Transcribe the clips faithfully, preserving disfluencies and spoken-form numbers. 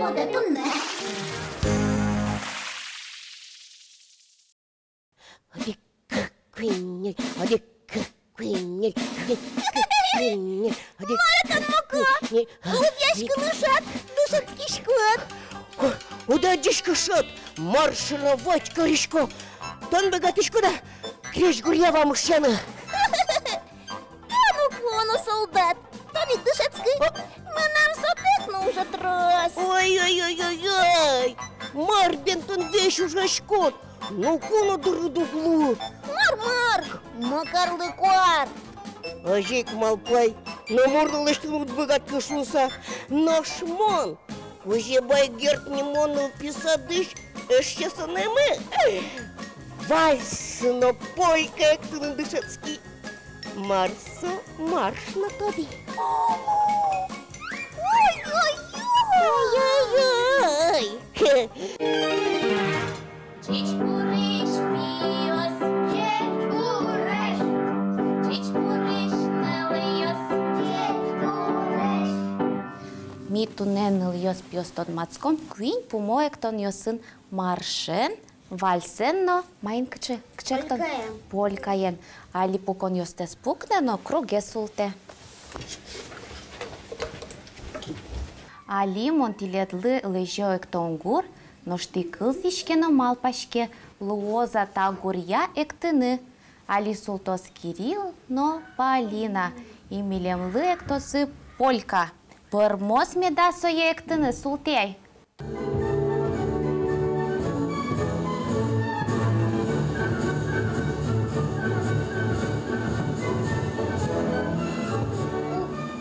Одӥг, кык, куинь, ньыль, одӥг, кык, куинь, ньыль, одӥг, кык, куинь, ньыль, одӥг. Мар тон, Муко? Ньыль. Лыдъяськылы шат, дышетскиськод. Уд адӟиськы шат, мар шаровать карисько. Тон быгатӥськод-а крезьгуръя вамышъяны? Тон ук луоно солдат, тон ик дышетскы. А? Мынам сотэк но уже трос. Ой-ой-ой-ой-ой! Мар бен тон весь ужаськод? Ноку но дырыд уг лу. Мар-мар, Макарлы куар. Озьы ик малпай, номыр нылысь тон уд быгатӥськы шуыса. Нош мон Кузебай Герд нимо нылпи садысь эшъёсынымы вальс но полька эктыны дышетски. Мар со марш но тодӥ. Ой-ой-ой! Ой-ой-ой! Ӟечбуресь, пиос, ӟечбуресь, ӟечбуресь, нылъёс, ӟечбуресь. Ми туннэ, нылъёс-пиос, тодматском куинь пумо эктонъёсын: маршен, вальсен но маин, кыӵе, кыӵе эктон? Полькаен. Полькаен. Али пуконъёстэс пуктэ но кругез султэ. Али мон тӥледлы лэзё эктон гур, нош тӥ кылзӥське но малпаське, луоз-а та гуръя эктыны. Али султоз Кирилл но Полина, и милемлы эктозы полька. Пӧрмоз меда сое эктыны, султэ ай.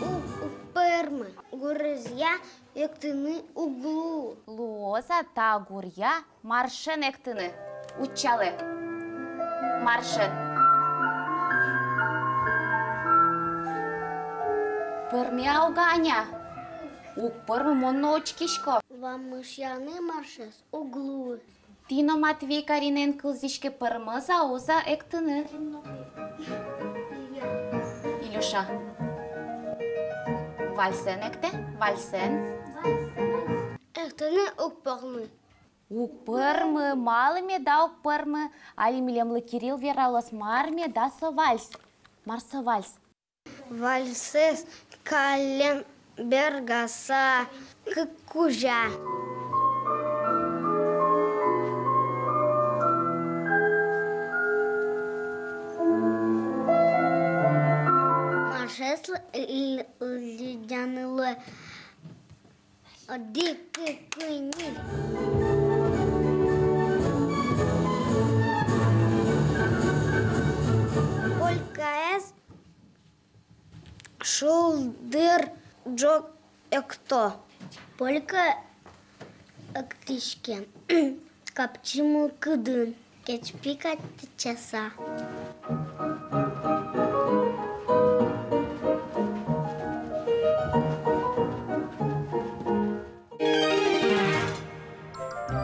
Уг, уг, уг пӧрмы. Гурезъя эктыны уг лу. Луоз-а та гуръя маршен эктыны? Утчалэ. Маршен. Пӧрме-а уг-а, Аня? Уг пӧрмы, мон но учкисько. Вамышъяны маршез уг лу. Тӥ но Матвей Каринаен кылзӥське, пӧрмоз-а, уз-а эктыны. Илюша. Вальсен эктэ, вальсен. Эктыны уг пӧрмы. Уг пӧрмы, малы меда уг пӧрмы? Али милемлы Кирилл вералоз, мар меда со вальс. Мар со вальс? Вальсэз каллен бергаса, кык кузя. Маршез лы-, лы-, лыдъяны луэ. Одӥг, кык, куинь, ньыль. Полькаез шулдыр ӝог экто. Полька эктӥське капчи мылкыдын. Кеч пи кадь тэтчаса.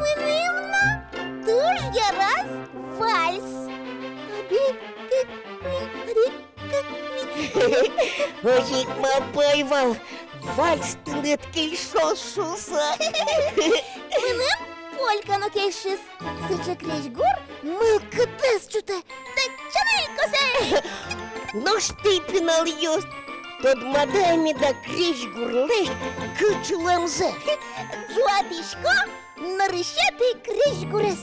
Мыным но туж яраз вальс. Одӥг, кык, куинь, одӥг, кык, куинь. Озьы ик малпай вал, вальс тыныд кельшоз шуыса. Мыным полька но кельшиз. Сыӵе крезьгур мылкыдэз ӝутэ, тэтчаны косэ. Нош тӥ, пиналъёс, тодмады-а меда крезьгурлэсь кыӵе луэмзэ? Ӝуатӥсько нырысетӥ крезьгурез.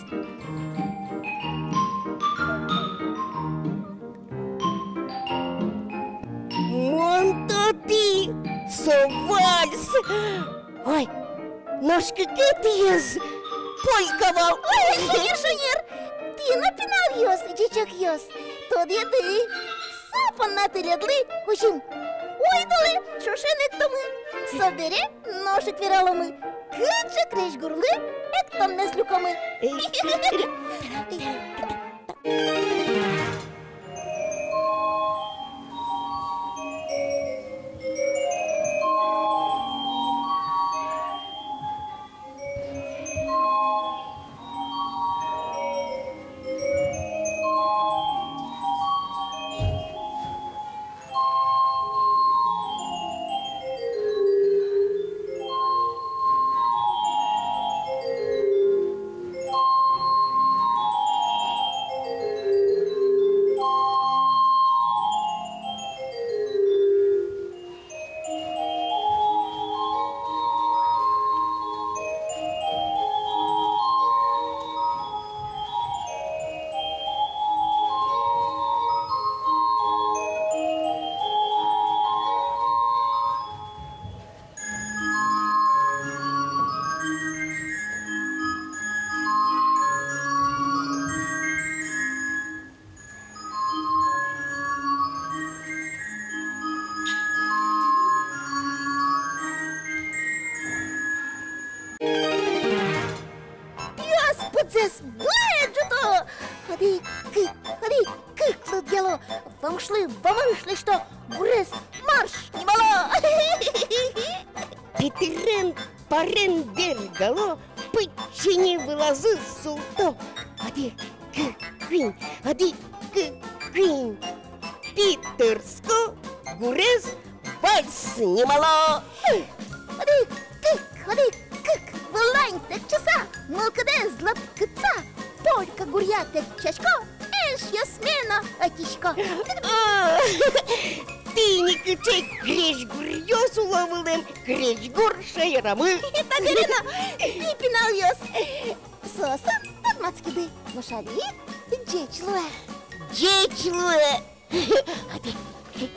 Мон тодӥ, со вальс. Ой, нош кыкетӥез полька вал. Ой, шонер, шонер. Тӥ но, пиналъёс, ӟечокъёс, тодӥды. Со понна тӥледлы кузьым. Ойдолэ ӵошен эктомы. Собере нош ик вераломы, кыӵе крезьгурлы эктонмес люкомы. вылэ ӝуто. Одӥг-кык, одӥг-кык лыдъяло, вамышлы вамыш лэсьто, гурез марш нимало. Питырен-парен бергало, пыдчини вылазы султо. Одӥг-кык-куинь, одӥг-кык-куинь. Питырско, гурез вальс нимало. Одӥг-кык, одӥг-кык, вылань тэкчыса, мылкыдэз лӧпкытса, полька гуръя тэкчасько, эшъёсме но ӧтисько. О, тӥни кыӵе крезьгуръёс уло вылэм, крезьгур шаерамы. Табере но пи-, пиналъёс. Соосын тодматскиды, нош али ӟеч луэ. Ӟеч луэ. Одӥг, кык,